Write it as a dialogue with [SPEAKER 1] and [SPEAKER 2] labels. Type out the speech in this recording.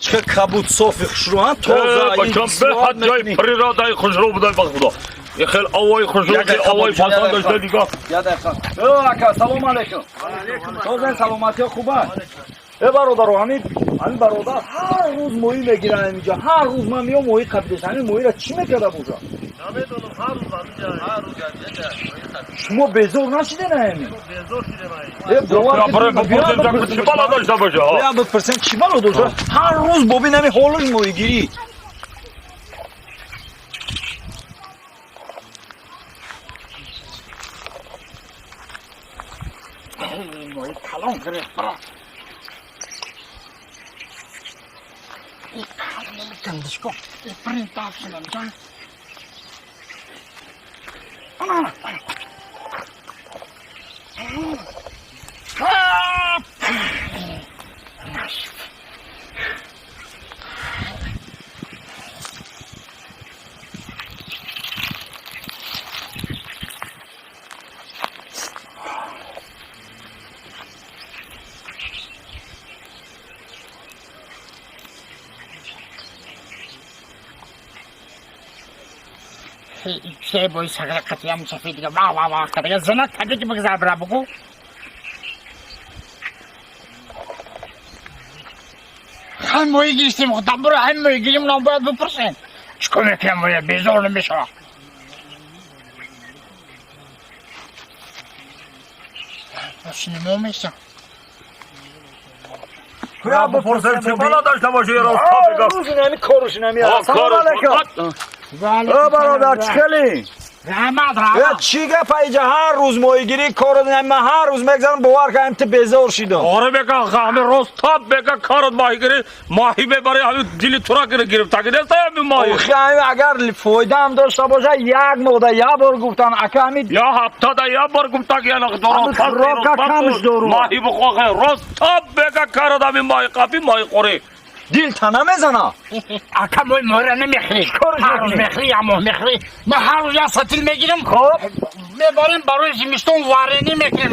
[SPEAKER 1] Чӣ кабуд софи хушрӯ, тоза.
[SPEAKER 2] Бачам, беҳад ҷои природаи хушрӯ будай, ба худо. Хел овои хушрӯ, ки овои пасанд дошта дигар.
[SPEAKER 1] Я дақиқа. Э, ака, салом алейкум. Тоза, саломатиё хуба? Э, бародаро, ҳамин бародар ҳар рӯз моҳӣ мегиран инҷа. Ҳар рӯз ман меом, моҳӣ қабидес. Ҳамин моҳиро чӣ мекарда бошад?
[SPEAKER 3] Намедонам, ҳар рӯз ҳаминҷа, ҳар рӯз ҳаминҷа.
[SPEAKER 1] Шумо безор нашиден ҳамин?
[SPEAKER 3] Безор шудем ай.
[SPEAKER 1] Э, бовар
[SPEAKER 2] Бирем бипурсем, чӣ бало дошта боша.
[SPEAKER 1] Бия бипурсем, чӣ бало дошта? Ҳар рӯз бобин ҳамин ҳолаш моҳигирӣ.
[SPEAKER 4] Моҳи калон гирифт, брат. Гандишко, принтавшинам ҷан. Ана, ана. Нашуд. Се бои сагра қатиям сафед дига, ва ва ва кадага занак каде ки бигзар, бра, бугу. Ҳам моҳӣ гирифтем, худам буро, ҳам моҳӣ гирим, нам бояд бипурсем. Чикор мекунем моя, безор намешава. Шинимо меша.
[SPEAKER 1] Бия
[SPEAKER 2] бипурсем, чӣ бало дошта боша, рост
[SPEAKER 1] Ҳар
[SPEAKER 2] бигӯ.
[SPEAKER 1] рӯз ин ҳамин корушин ҳамин. Салом алейкум. Э, бародар, чӣ хелӣ?
[SPEAKER 4] Раҳмат,
[SPEAKER 1] Э,
[SPEAKER 4] раҳмат.
[SPEAKER 1] Чӣ гапа иҷа ҳар рӯз моҳигирӣ корот? Ман ҳар рӯз мегзарам, бовар кардам, ту безор шидам.
[SPEAKER 2] Оре, бека, ҳамин рост тап бека, корот моҳигирӣ, моҳӣ мебарӣ, ҳамин дили тура гирифтагӣ нест ҳамин моҳӣ.
[SPEAKER 1] Охи, ҳамин агар фоидаам дошта бошад, як моҳда як бор гуфтан, ака, ҳамин.
[SPEAKER 2] Я ҳафтада як бор гуфтагӣ.
[SPEAKER 1] Ҳамин хӯрока камш дору.
[SPEAKER 2] Моҳӣ бихоҳе, рост тап бека, корот ҳамин моҳӣ қапӣ, моҳӣ хӯрӣ.
[SPEAKER 1] Дил та намезана.
[SPEAKER 4] Ака, мои моҳира намехӯрӣ.
[SPEAKER 1] Кориш
[SPEAKER 4] Ҳар рӯз
[SPEAKER 1] мекунӣ?
[SPEAKER 4] мехӯрӣ, як моҳ мехӯрӣ. Ман ҳар рӯз як сатил мегирам.
[SPEAKER 1] Хоб.
[SPEAKER 4] Мебарем, барои зимистон варенье мекунем.